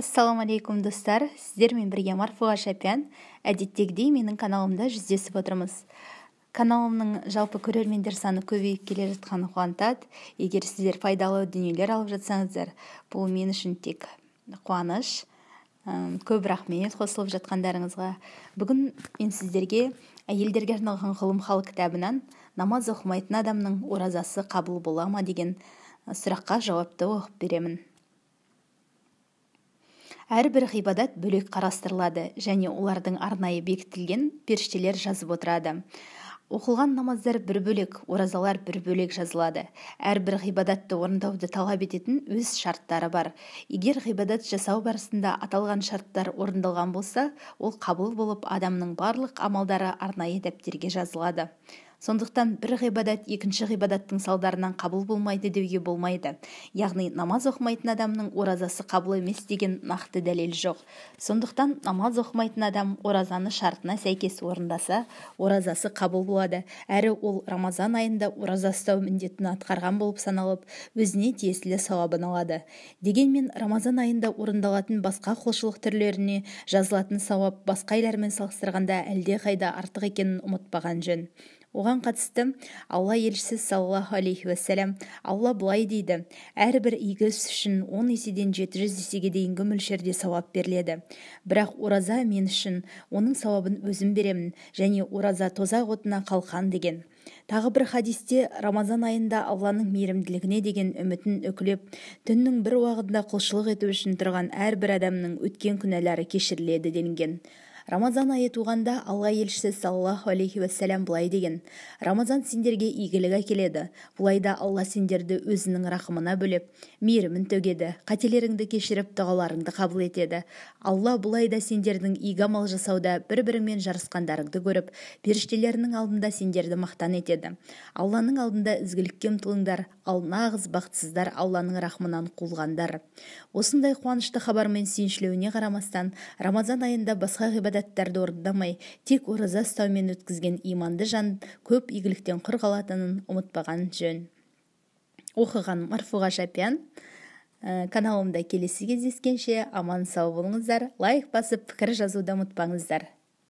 Ассалаумағалейкум, достар! Сіздермен бірге Марфуға Шапян. Әдеттегідей менің каналымда жүздесіп отырмыз. Каналымның жалпы көрермендер саны көбейіп келе жатқаны қуантады. Егер сіздер пайдалы дүниелер алып жатсаңыздар, бұл мен үшін тек қуаныш. Көп рахмет қосылып жатқандарыңызға. Бүгін мен сіздерге әйелдерге арналған ғылым хал кітабынан намаз оқымайтын адамның оразасы қабыл бола ма деген сұраққа жауапты оқып беремін. Әрбір ғибадат бөлек қарастырылады және олардың арнайы бекітілген періштелер жазып отырады. Оқылған намаздар бір бөлек, оразалар бір бөлек жазылады. Әрбір ғибадатты орындауды талап ететін өз шарттары бар. Егер ғибадат жасау барысында аталған шарттар орындалған болса, ол қабыл болып, адамның барлық амалдары арнайы дәптерге жазылады. Сондықтан бір ғибадат екінші ғибадаттың салдарынан қабыл болмайды деуге болмайды. Яғни намаз оқымайтын адамның оразасы қабыл емес деген нақты дәлел жоқ. Сондықтан намаз оқымайтын адам оразаны шартына сәйкес орындаса, оразасы қабыл болады. Әрі ол Рамазан айында ораза ұстау міндетін атқарған болып саналып, өзіне тиесілі сауабын алады. Дегенмен Рамазан айында орындалатын басқа құлшылық түрлеріне жазылатын сауап басқа айлармен салыстырғанда әлдеқайда артық екенін ұмытпаған жөн. Оған қатысты Алла елшісі саллаллаху алейхи уассалам, Алла былай дейді: әрбір игі іс үшін 10 еседен 700 есеге дейінгі мөлшерде сауап беріледі. Бірақ ораза мен үшін, оның сауабын өзім беремін және ораза тозақ отына қалқан деген. Тағы бір хадисте Рамазан айында Алланың мейірімділігіне деген үмітін үкілеп, түннің бір уағында құлшылық ету үшін тұрған әрбір адамның өткен күнәлары кешіріледі делінген. Рамазан айы туғанда Алла елшісі саллаллаху алейхи уассалам былай деген: Рамазан сендерге игілік әкеледі. Бұл айда Алла сендерді өзінің рахымына бөлеп, мейірімін төгеді, қателеріңді кешіріп, дұғаларыңды қабыл етеді. Алла бұл айда сендердің игі амал жасауда бір-біріңмен жарысқандарыңды көріп, періштелерінің алдында сендерді мақтан етеді. Алланың алдында ізгілікке ұмтылыңдар, ал нағыз бақытсыздар Алланың рахымынан қуылғандар. Осындай қуанышты хабармен сүйіншілеуіне қарамастан, Рамазан айында басқа ғибадаттарды орындамай, тек ораза ұстаумен өткізген иманды жан көп игіліктен құр қалатынын ұмытпаған жөн. Оқыған Марфуға Шапян. Каналымда келесі кездескенше аман сау болыңыздар. Лайк басып, пікір жазуды ұмытпаңыздар.